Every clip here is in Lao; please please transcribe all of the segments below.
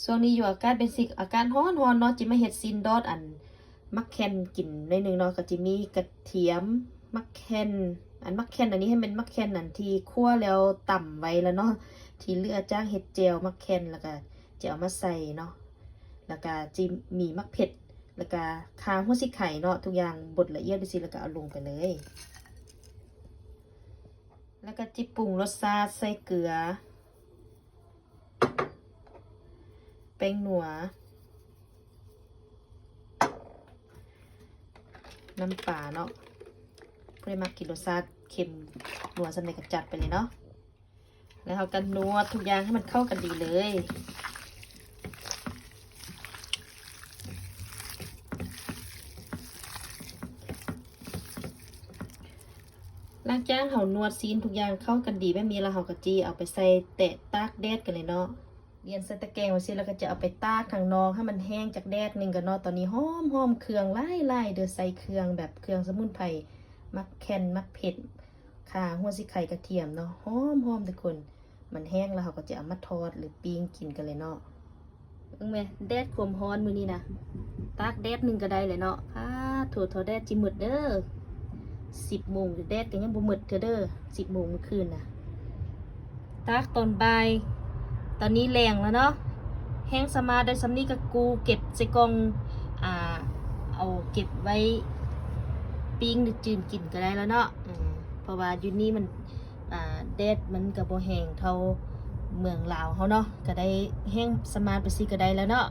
ຊ່ວງນີ້ຢູ່ອາກາດເປັນຊິ ອາກາດຮ້ອນໆເນາະ ຈິມາເຮັດຊີ້ນດອດອັນໝາກແຂ່ນກິນໜ້ອຍໜຶ່ງເນາະ. ກໍຈະມີກະທຽມ ໝາກແຂ່ນ ອັນໝາກແຂ່ນອັນນີ້ໃຫ້ແມ່ນໝາກແຂ່ນອັນທີ່ຂົ້ວແລ້ວຕຳໄວ້ແລ້ວເນາະ ທີ່ເຫຼືອຈາກເຮັດແຈ່ວໝາກແຂ່ນ ແລ້ວກໍຈະເອົາມາໃສ່ເນາະ. ແລ້ວກໍຈະມີໝາກເຜັດ ແລ້ວກໍຂ່າຫົວສີໄຄເນາະ ທຸກຢ່າງບົດລະອຽດໄປຊີ້ ແລ້ວກໍເອົາລົງໄປເລີຍ. ແລ້ວກໍຈິປຸງລົດຊາດ ໃສ່ເກືອ ແປ້ງນົວ ນ້ຳປາເນາະ ຜູ້ໃດມັກກິນລົດຊາດເຄັມນົວສ່ຳໃດກໍຈັດໄປເລີຍເນາະ. ແລ້ວເຮົາກໍນວດທຸກຢ່າງໃຫ້ມັນເຂົ້າກັນດີເລີຍ. ຫຼັງຈາກເຮົານວດຊີ້ນທຸກຢ່າງເຂົ້າກັນດີແບບນີ້ແລ້ວ ເຮົາກໍຈິເອົາໄປໃສ່ແຕະຕາກແດດກັນເລີຍເນາະ. ລຽນໃສ່ຕະແກງໄວ້ຊີ້ ແລ້ວກໍຈະເອົາໄປຕາກທາງນອກໃຫ້ມັນແຫ້ງຈັກແດດໜຶ່ງກ່ອນເນາະ. ຕອນນີ້ຫອມໆ ເຄື່ອງຫຼາຍໆເດີ້ ໃສ່ເຄື່ອງແບບເຄື່ອງສະໝຸນໄພ ໝາກແຂ່ນ ໝາກເຜັດ ຂ່າຫົວສີໄຄ ກະທຽມເນາະ ຫອມໆ ທຸກຄົນ. ມັນແຫ້ງແລ້ວ ເຮົາກໍຈະເອົາມາທອດ ຫຼື ປີ້ງກິນກັນເລີຍເນາະ. ເບິ່ງແມ ແດດຄວາມຮ້ອນມື້ນີ້ນະ ຕາກແດດໜຶ່ງກໍໄດ້ແຫຼະເນາະ. ປາດໂທ້ ເທົ່າແດດຊິໝົດເດີ້ ສິບໂມງແດດກໍຍັງບໍ່ໝົດເທື່ອເດີ້ ສິບໂມງມື້ຄືນນະ. ຕາກຕອນບ່າຍ ຕອນນີ້ແລງແລ້ວເນາະ ແຫ້ງສະມາດໄດ້ສ່ຳນີ້ກໍກູ້ເກັບໃສ່ກ່ອງ ອ່າ ເອົາເກັບໄວ້ປີ້ງ ຫຼື ຈືນກິນກໍໄດ້ແລ້ວເນາະ. ເພາະວ່າຢູ່ນີ້ມັນ ອ່າ ແດດມັນກໍບໍ່ແຮງເທົ່າເມືອງລາວເຮົາເນາະ ກໍໄດ້ແຫ້ງສະມາດໄປຊີ້ກໍໄດ້ແລ້ວເນາະ.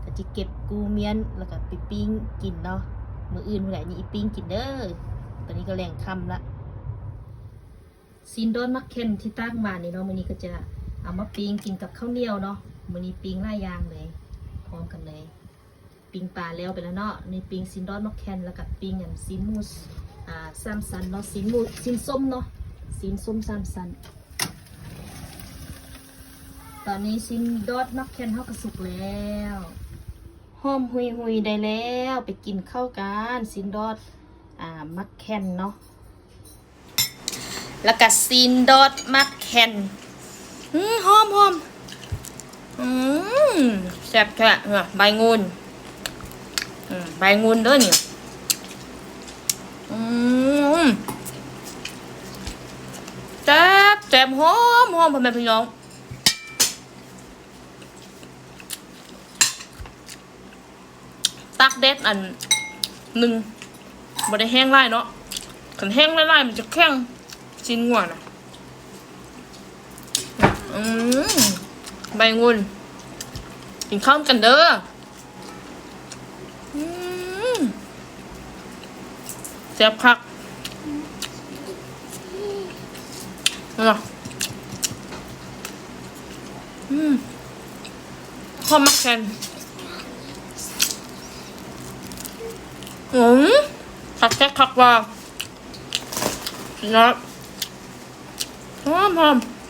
ກໍຊິເກັບກູ້ມ້ຽນ ແລ້ວກໍໄປປີ້ງກິນເນາະ ມື້ອື່ນພຸ້ນແຫຼະ ນີ້ອີປີ້ງກິນເດີ້. ຕອນນີ້ກໍແລງຄ່ຳລະ. ຊີ້ນດອດໝາກແຂ່ນທີ່ຕາກຫວານນີ້ເນາະ ມື້ນີ້ກໍຈະເອົາມາປີ້ງກິນກັບເຂົ້າໜຽວເນາະ. ມື້ນີ້ປີ້ງຫຼາຍຢ່າງເລີຍ ພ້ອມກັນເລີຍ. ປີ້ງປາແລ້ວໄປແລ້ວເນາະ ນີ້ປີ້ງຊີ້ນດອດໝາກແຂ່ນ ແລ້ວກໍປີ້ງອັນຊີ້ນໝູ ອ່າ ສາມຊັ້ນເນາະ ຊີ້ນໝູ ຊີ້ນສົ້ມເນາະ ຊີ້ນສົ້ມສາມຊັ້ນ. ຕອນນີ້ຊີ້ນດອດໝາກແຂ່ນເຮົາກໍສຸກແລ້ວ ຫອມຫຸຍໆ ໄດ້ແລ້ວ ໄປກິນເຂົ້າກັນ ຊີ້ນດອດ ອ່າ ໝາກແຂ່ນເນາະ. ແລ້ວກະຊີ້ນດອດໝາກແຂ່ນ ອື ຫອມໆ ອື ແຊບແທ້ ເອີ ໃບງຸ່ນ ອື ໃບງຸ່ນເດີ້ນີ້ ອື ແຊບໆ ຫອມໆ ພໍ່ແມ່ພີ່ນ້ອງ. ຕາກແດດອັນໜຶ່ງ ບໍ່ໄດ້ແຫ້ງຫຼາຍເນາະ ຄັນແຫ້ງຫຼາຍໆ ມັນຈະແຂງ ຊີ້ນງົວນະ. ອືມ ໃບງຸ່ນ ກິນເຂົ້ານຳກັນເດີ້. ອືມ ແຊບຄັກ ເນາະ ອືມ ຫອມໝາກແຂ່ນ ອືມ ຄັກແທ້ຄັກວ່າ ເນາະ ຫອມໆ.